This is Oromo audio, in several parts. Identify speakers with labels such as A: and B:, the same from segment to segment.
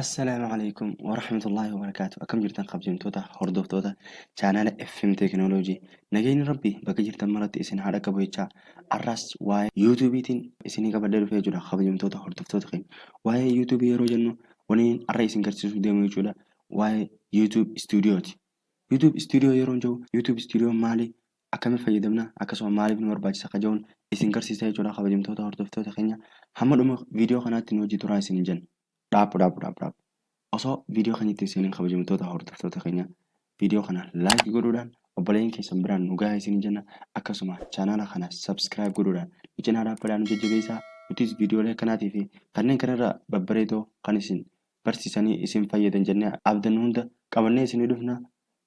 A: Assalaamu alaikum warahmatullaahi wabarakaatu. Akkam jirtan, kabajamtoota hordoftoota chaanaala FM Teekinooloojii? Nageenyi Rabbii bakka jirtan maratti isin haa dhaqqabu jechaa, har'aas waa'ee YouTubeiitiin isinii qabadhee dhufee jira, kabajamtoota hordoftoota keenya. Waa'ee YouTubeii yeroo jennu, waniin har'a isin garsiisuu deemu jechuudha, waa'ee YouTube Studiooti. YouTube Studio yeroo jedhu, YouTube Studio maali? Akkamiin fayyadamna? Akkasuma maaliif nu barbaachisa? Ka jedhuun isin garsiisa jechuudha, kabajamtoota hordoftoota keenya. Hamma dhuma viidiyoo kanaatti nu hojii turaa isin jenna. Dhaabbu, dhaabbu, dhaabbu, dhaabbu. Osoo viidiyoo keenyatti isin, kabajamtoota hordoftoota keenya, viidiyoo kana like godhuudhaan obboleeyyan keessan biraan nu gahaa isin jenna. Akkasuma chaanaala kana subscribe godhuudhaan nu cinaa dhaabbadhaa, nu jajjabeessaa. Nutis viidiyoolee akkanaatii fi kanneen kanarra babbareedoo kan isin barsiisanii isin fayyadan jennee abdannu hunda qabannee isinii dhufna.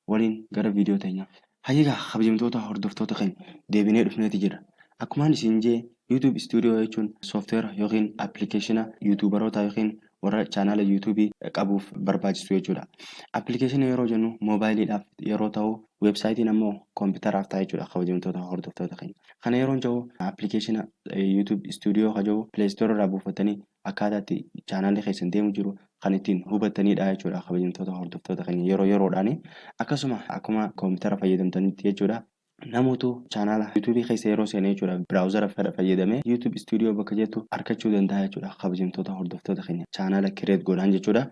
A: Waliin gara viidiyoo teenyaa. Hayyigaa, kabajamtoota hordoftoota keenya, deebinee dhufneeti jira. Akkumaan isin jee, YouTube Studio jechuun software yookiin appilikeeshina YouTuberoota yookiin warra chaanaala YouTubeii qabuuf barbaachisu jechuudha. Appilikeeshina yeroo jennu moobaayiliidhaaf yeroo ta'u, weebsaayitiin ammoo koompitaraaf ta'a jechuudha, kabajamtoota hordoftoota keenya. Kana yeroo jedhu, appilikeeshina YouTube Studio ka jedhu Play Store irraa buufatanii akkaataa itti chaanaalli keessan deemu jiru kan ittiin hubattanidha jechuudha, kabajamtoota hordoftoota keenya, yeroo yeroodhaani. Akkasuma akkuma koompitara fayyadamtanitti jechuudha. Namoota chaanaala YouTubeii keessa yeroo seene jechuudha, browsera fedha fayyadamee YouTube Studio bakka jettu argachuu danda'a jechuudha, kabajamtoota hordoftoota keenya, chaanaala create godhaan jechuudha.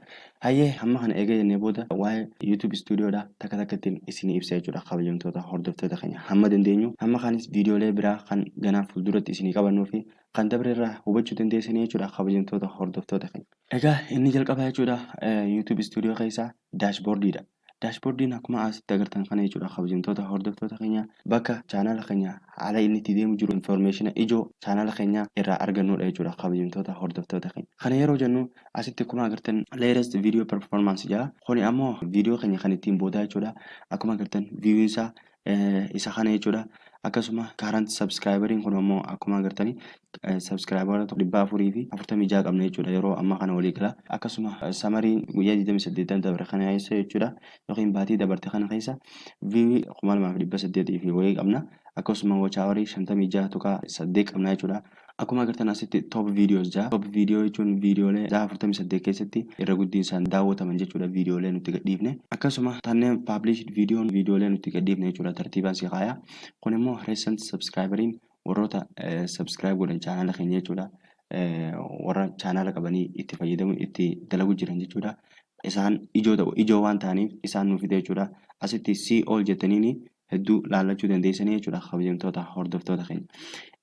A: Hayyee, hamma kana eega jennee booda waa'ee YouTube Studioodha takka takka ittiin isinii ibsa jechuudha, kabajamtoota hordoftoota keenya, hamma dandeenyu. Hamma kaanis viidiyoolee biraa kan ganaa fuulduratti isinii qabannuu fi kan dabre irraa hubachuu dandeessanii jechuudha, kabajamtoota hordoftoota keenya. Egaa inni jalqabaa jechuudha YouTube Studio keessaa dashboardiidha. Dashboardiin akkuma asitti agartan kana jechuudha, kabajamtoota hordoftoota keenya, bakka chaanaala keenya haala inni itti deemu jiru informationa ijoo chaanaala keenya irraa argannudha jechuudha, kabajamtoota hordoftoota keenya. Kana yeroo jennu, asitti akkuma agartan latest video performance jedha. Kuni ammoo viidiyoo keenya kan ittiin boodaa jechuudha. Akkuma agartan viewinsaa isa kana jechuudha. Akkasuma current subscriberiin kun ammoo akkuma agartanii subscriberoota 446 qabna jechuudha yeroo ammaa kana walii gala. Akkasuma summaryn guyyaa 28 dabre kana keessa jechuudha, yookiin baatii dabarte kana keessa viewii 2800 fi wayii qabna. Akkasuma watch hourii 56.8 qabna jechuudha. Akkuma agartan asitti top videos jaa. Top video jechuun viidiyoolee 48 keessatti irra guddinsaan daawwataman jechuudha, viidiyoolee nuti gadhiifne. Akkasuma kanneen published videoon viidiyoolee nuti gadhiifne jechuudha, tartiibaan si kaaya. Kun immoo recent subscriberiin warroota subscribe godhan chaanaala keenya jechuudha. Warra chaanaala qabanii itti fayyadamu itti dalagu jiran jechuudha. Isaan ijoo ta'u, ijoo waan ta'aniif isaan nuuf fide jechuudha. Asitti see all jettaniini hedduu laallachuu dandeessanii jechuudha, kabajamtoota hordoftoota keenya.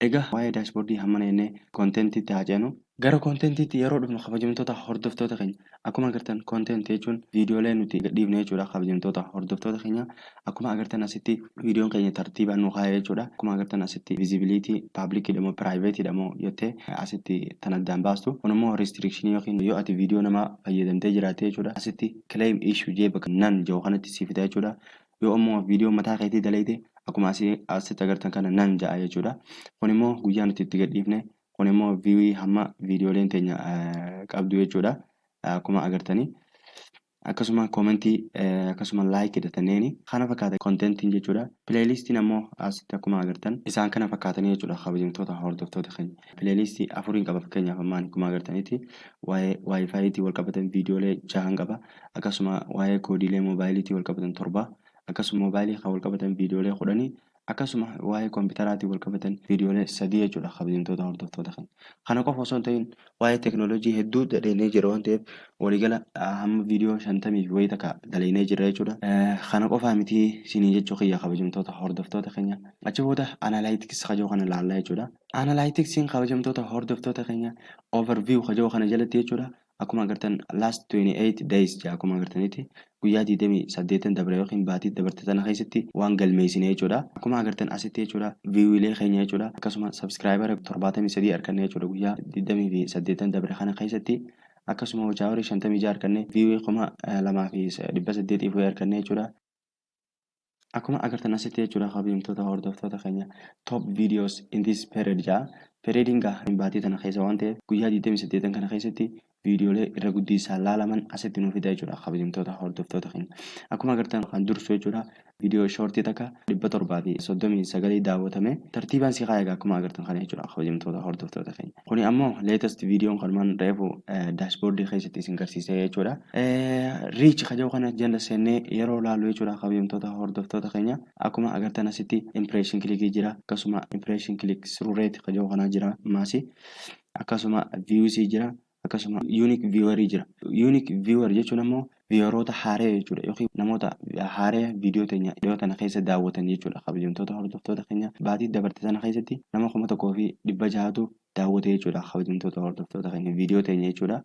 A: Egaa waa'ee dashboardii hammana jennee contentiitti haa ceenu. Gara contentiitti yeroo dhufnu, kabajamtoota hordoftoota keenya, akkuma agartan content jechuun viidiyoolee nuti gadhiifne jechuudha, kabajamtoota hordoftoota keenya. Akkuma agartan asitti viidiyoon keenya tartiibaan nu kaa'e jechuudha. Akkuma agartan asitti visibility public moo private moo jettee asitti tan addaan baastu. Kun immoo restriction yookiin yoo ati viidiyoo namaa fayyadamtee jiraatte jechuudha. Asitti claim issue jee bakka none jedhu kanatti si fida jechuudha. Yoo ammoo viidiyoo mataa keetii dalayte, akkuma asii asitti agartan kana none ja'a jechuudha. Kun immoo guyyaa nuti itti gadhiifne, kun immoo viewii hamma viidiyooleen teenya qabdu jechuudha. Akkuma agartanii. Akkasuma commentii, akkasuma like hidhatanneeni kana fakkaata contentiin jechuudha. Playlistiin ammoo asitti akkuma agartan isaan kana fakkaatanii jechuudha, kabajamtoota hordoftoota keenya. Playlistii afuriin qaba, fakkeenyaaf ammaan akkuma agartanitti waa'ee WiFiitii wal qabatan viidiyoolee jahan qaba. Akkasuma waa'ee koodiilee moobaayiliitii wal qabatan torba. Akkasuma moobaayilii kan wal qabatan viidiyoolee 10, akkasuma waa'ee koompiteraatiin wal qabatan viidiyoolee sadii jechuudha, kabajamtoota hordoftoota keenya. Kana qofa osoo hin ta'in waa'ee teekinooloojii hedduu dalagnee jira waan ta'eef, waliigala hamma viidiyoo 50 fi wayii takka dalagnee jira jechuudha. Kana qofaa miti isinii jechuu kiyya, kabajamtoota hordoftoota keenya. Achi booda analytics kajoo kana ilaallaa jechuudha. Analyticsiin, kabajamtoota hordoftoota keenya, overview kajoo kana jalatti jechuudha. Akkuma agartan last 28 days jedha. Akkuma agartanitti guyyaa 28 dabre yookiin baatii dabarte tana keessatti waan galmeessine jechuudha. Akkuma agartan asitti jechuudha, viewiilee keenya jechuudha. Akkasuma subscribera 73 arganne jechuudha guyyaa 28 dabre kana keessatti. Akkasuma watch hourii 56 arganne, viewii 2800 fi arganne jechuudha. Akkuma agartan asitti jechuudha, kabajamtoota hordoftoota keenya, top videos in this period jedha. Periodiin gaa baatii tana keessa waan ta'eef, guyyaa 28 kana keessatti Viidiyoolee irra guddii isaan laalaman asitti nuuf fida jechuudha, kabajamtoota hordoftoota keenya. Akkuma agartan kan dursu jechuudha, viidiyoo shortii takka 739 daawwatame tartiibaan si kaayaa akkuma agartan kana jechuudha, kabajamtoota hordoftoota keenya. Kuni ammoo latest viidiyoon kanumaan reefu dashboardii keessatti isin garsiisee jechuudha. Reach kaja'u kana jala seennee yeroo laallu jechuudha, kabajamtoota hordoftoota keenya, akkuma agartan asitti impression clickii jira, akkasuma impression click through rate kaja'u kanaa jira maasi, akkasuma viewsii jira, akkasuma unique viewerii jira. Unique viewer jechuun ammoo vieweroota haaree jechuudha, yookiin namoota haaree viidiyoo teenya dhiyoo tana keessa daawwatan jechuudha. Kabajamtoota hordoftoota keenya, baatii dabarte sana keessatti nama 1600tu daawwate jechuudha, kabajamtoota hordoftoota keenya, viidiyoo teenya jechuudha.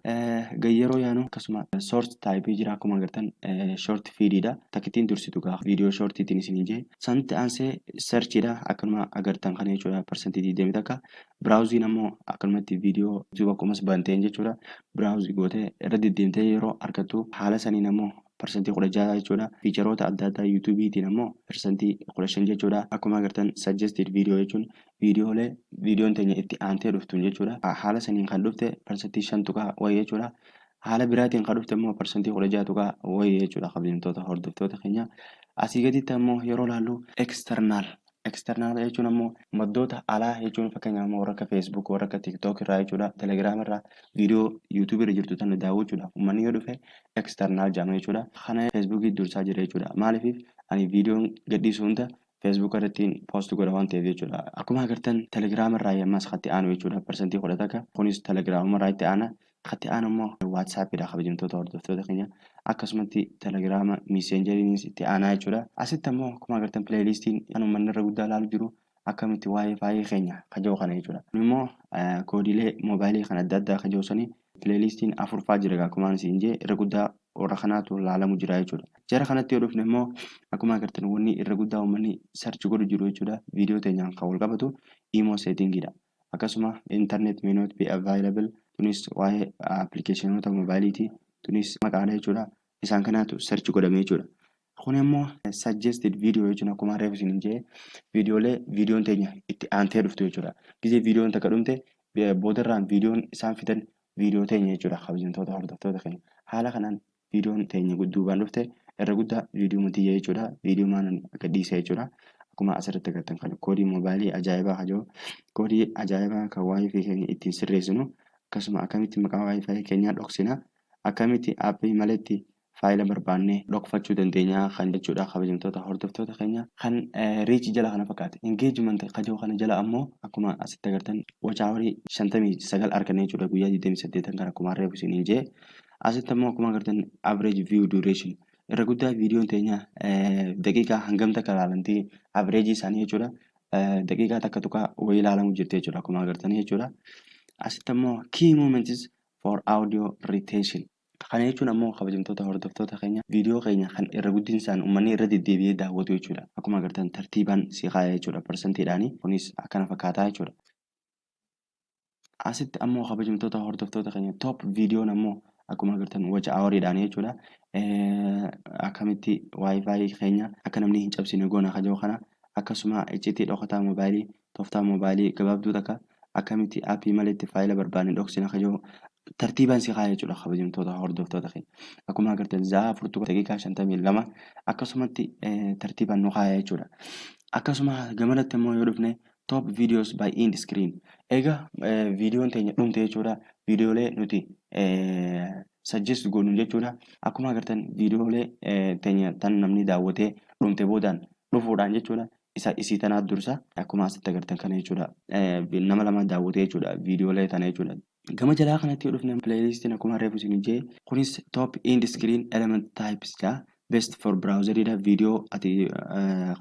A: Yeroo yaanu akkasuma source type jira. Akkuma agartan short feediidha. Takkittiin dursitu gaafa viidiyoo shortiitiin isin jee sanatti aansee searchiidha, akkanuma agartan kana jechuudha, 21%. Browseiin ammoo akkanumatti viidiyoo YouTube akkumas banteen jechuudha. Browse gootee irra deddeemtee yeroo argattu haala saniin ammoo 16% jechuudha. Featureoota adda addaa YouTubeiitiin ammoo 15% jechuudha. Akkuma agartan suggested video jechuun viidiyoolee viidiyoon teenya itti aantee dhuftuun jechuudha. Haala saniin kan dhufte parsantii 5 tuqaa wayii jechuudha. Haala biraatiin kan dhufte immoo 16% tuqaa wayii jechuudha, kabajamtoota hordoftoota keenya. Asii gaditti ammoo yeroo laallu external jechuun ammoo maddoota alaa jechuun, fakkeenyaaf ammoo warra akka Facebook, warra akka TikTok irraa jechuudha, Telegram irraa viidiyoo YouTube irra jirtu tana daawwachuudhaaf uummanni yoo dhufe external jedhama jechuudha. Kana Facebookii dursaa jira jechuudha. Maaliif? Ani viidiyoon gadhiisu hunda Facebook irratti post godha waan ta'eef jechuudha. Akkuma agartan Telegram irraa ammas katti aanu jechuudha, 11%. Kunis Telegram irraa itti aana. Katti aanu immoo WhatsAppidha, kabajamtoota hordoftoota keenya. Akkasumatti Telegram Messengeriinis itti aanaa jechuudha. Asitti ammoo akkuma agartan playlistiin kan uummanni irra guddaa ilaalu jiru akkamitti WiFi keenya kaja'u kana jechuudha. Kun immoo koodiilee moobaayilii kan adda addaa kaja'u sanii playlistiin afurfaa jira. Akkuma isin jee irra guddaa warra kanaatu laalamu jira jechuudha. Jara kanatti yoo dhufne immoo akkuma agartan wanni irra guddaa uummanni search godhu jiru jechuudha. Viidiyoo teenyaan kan wal qabatu imo settingiidha. Akkasuma internet may not be available, tunis waa'ee applicationoota moobaayiliiti. Tunis maqaadha jechuudha. Isaan kanaatu search godhame jechuudha. Kun immoo suggested video jechuun akkuma reefu isin jee viidiyoolee viidiyoon teenya itti aantee dhuftu jechuudha. Gizee viidiyoon takka dhumte boodarraan viidiyoon isaan fidan viidiyoo teenya jechuudha, kabajamtoota hordoftoota keenya. Haala kanaan viidiyoon teenya duubaan dhufte irra guddaa viidiyoo tiyya jechuudha. Viidiyoo maanan gadhiise jechuudha. Akkuma asirratti agartan kan koodii moobaayilii ajaa'ibaa kajoo, koodii ajaa'ibaa kan WiFi keenya ittiin sirreessinu, akkasuma akkamitti maqaa WiFi keenyaa dhoksina, akkamitti aappii maletti faayila barbaannee dhokfachuu dandeenya kan jechuudha, kabajamtoota hordoftoota keenya. Kan reach jala kana fakkaate. Engagement kajoo kana jala ammoo akkuma asitti agartan watch hourii 59 arganne jechuudha guyyaa 28 kan akkuma reefu isiniin jee. Asitti ammoo akkuma agartan average view duration, irra guddaa viidiyoon teenya daqiiqaa hangam takka ilaalantii, average isaanii jechuudha, daqiiqaa takka tuqaa wayii ilaalamu jirti jechuudha, akkuma agartanii jechuudha. Asitti ammoo key moments for audio retention. Kana jechuun ammoo, kabajamtoota hordoftoota keenya, viidiyoo keenya kan irra guddinsaan uummanni irra deddeebi'ee daawwatu jechuudha. Akkuma agartan tartiibaan si kaaya jechuudha parsantiidhaani. Kunis akkana fakkaataa jechuudha. Asitti ammoo, kabajamtoota hordoftoota keenya, top viidiyoon ammoo akkuma agartan watch houriidhaan jechuudha. Akkamitti WiFi keenya akka namni hin cabsine goona kajoo kana, akkasuma icciitii dhokataa moobaayilii, tooftaa moobaayilii gabaabduu takka, akkamitti aappii maletti faayila barbaanne dhoksina kajoo tartiibaan si kaaya jechuudha, kabajamtoota hordoftoota keenya. Akkuma agartan za'a 4 daqiiqaa 52 akkasumatti tartiibaan nu kaaya jechuudha. Akkasuma gamanatti immoo yoo dhufne top videos by end screen. Egaa viidiyoon teenya dhumte jechuudha. Viidiyoolee nuti suggest goonu jechuudha. Akkuma agartan viidiyoolee teenya tan namni daawwatee dhumte boodaan dhufuudhaan jechuudha. Isa isii tanaat dursa, akkuma asitti agartan kana jechuudha. Nama lama daawwatee jechuudha viidiyoolee tana jechuudha. Gama jalaa kanatti yoo dhufne playlistiin akkuma reefu isin jee kunis top end screen element types jaa, best for browseridha. Viidiyoo ati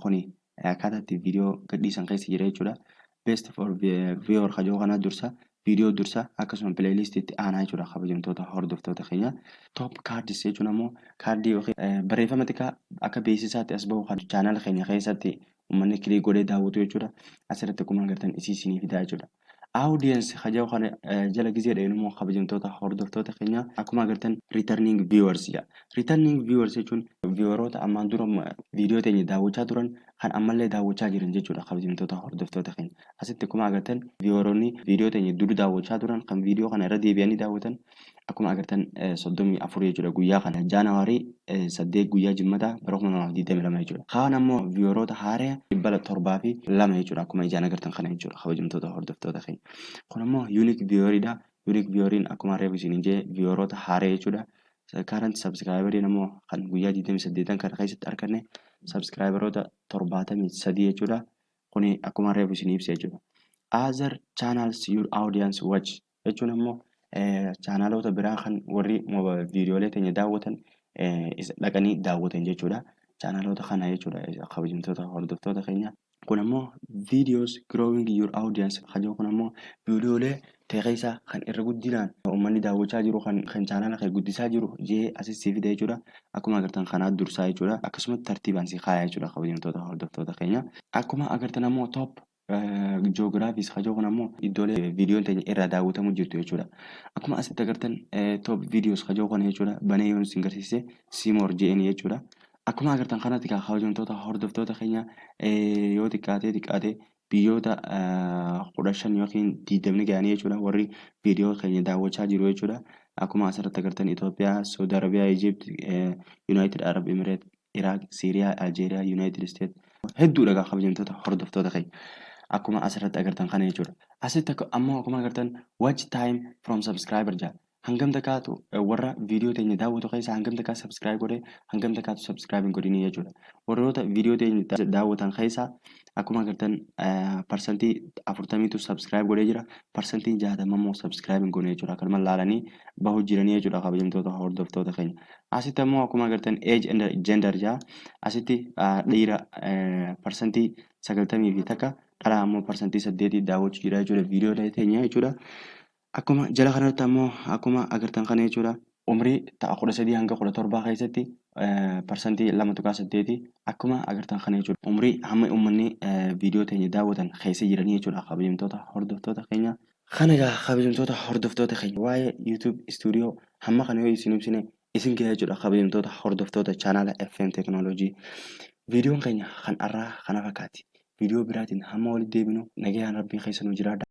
A: kuni akkaataa itti viidiyoo gadhiisan keessa jira jechuudha. Best for viewer kajoo kanaa dursa, viidiyoo dursa, akkasuma playlistiitti aanaa jechuudha, kabajamtoota hordoftoota keenya. Top cards jechuun ammoo kaardii yookiin barreeffama xiqqaa akka beeksisaatti as bahu kan chaanala keenya keessatti uummanni click godhee daawwatu jechuudha. Asirratti akkuma agartan isii isinii fidaa jechuudha. Audience kajoo kana jala gizee dhayinu immoo, kabajamtoota hordoftoota keenya, akkuma agartan returning viewers jedha. Returning viewers jechuun vieweroota ammaan dura viidiyoo teenya daawwachaa turan kan ammallee daawwachaa jiran jechuudha, kabajamtoota hordoftoota keenya. Asitti akkuma agartan vieweroonni viidiyoo teenya dur daawwachaa turan kan viidiyoo kana irra deebi'anii daawwatan Akkuma agartan 34 jechuudha, guyyaa kana January 8, guyyaa Jimmataa, bara 2022 jechuudha. Kaan ammoo vieweroota haaraa 702 jechuudha, akkuma ijaan agartan kana jechuudha, kabajamtoota hordoftoota keenya. Kun ammoo unique vieweriidha. Unique vieweriin akkuma reefu isiniin jee vieweroota haaraa jechuudha. Current subscriberiin ammoo kan guyyaa 28 kana keessatti arganne subscriberoota 73 jechuudha. Kuni akkuma reefu isin ibse jechuudha. Other channels your audience watch jechuun ammoo channelota biraa kan warri viidiyoolee teenya daawwatan dhaqanii daawwatan jechuudha. Channelota kana jechuudha, kabajamtoota hordoftoota keenya. Kun ammoo videos growing your audience kajoo, kun ammoo viidiyoolee ta'e keessaa kan irra guddinaan uummanni daawwachaa jiru, kan channela kee guddisaa jiru jee asis si fida jechuudha. Akkuma agartan kanaa dursaa jechuudha. Akkasumas tartiibaan si kaaya jechuudha, kabajamtoota hordoftoota keenya. Akkuma agartan ammoo top geographies kajoo, kun ammoo iddoolee viidiyoon teenya irraa daawwatamu jirtu jechuudha. Akkuma asitti agartan top videos kajoo kana jechuudha. Banee yoon isin garsiise see more je'een jechuudha. Akkuma agartan kanatti kabajamtoota hordoftoota keenya, yoo xiqqaatee xiqqaatee biyyoota 15 yookiin 20 ga'anii jechuudha warri viidiyoo keenya daawwachaa jiru jechuudha. Akkuma asirratti agartan Itoophiyaa, Saudi Arabiyaa, Egypt, United Arab Emirates, Iraq, Siiriyaa, Aljeeriyaa, United States hedduudha kabajamtoota hordoftoota keenya. Akkuma asirratti agartan kana jechuudha. Asitti ammoo akkuma agartan watch time from subscriber jedha. Hangam takkaatu warra viidiyoo teenya daawwatu keessa hangam takkaa subscribe godhee, hangam takkaatu subscribe hin godhinii jechuudha. Warroota viidiyoo teenya daawwatan keessa akkuma agartan 40%tu subscribe godhee jira. 60% immoo subscribe hin goone jechuudha. Akkanuma laalanii bahuu jiranii jechuudha, kabajamtoota hordoftoota keenya. Asitti ammoo akkuma agartan age and gender jedha. Asitti dhiira 91%, dhalaa ammoo 8% daawwachuu jira jechuudha viidiyoo teenya jechuudha. Akkuma jala kanatti ammoo akkuma agartan kana jechuudha. Umrii 13 hanga 17 keessatti 2.8%, akkuma agartan kana jechuudha. Umrii hamma uummanni viidiyoo teenya daawwatan keessa jiranii jechuudha, kabajamtoota hordoftoota keenya. Kana egaa, kabajamtoota hordoftoota keenya, waa'ee YouTube Studio hamma kana yoo isin ibsine isin gahaa jechuudha, kabajamtoota hordoftoota channela FM Teknooloojii. Viidiyoon keenya kan har'aa kana fakkaati. Viidiyoo biraatiin hamma walitti deebinu nagayaan Rabbii keessa nu jiraadha.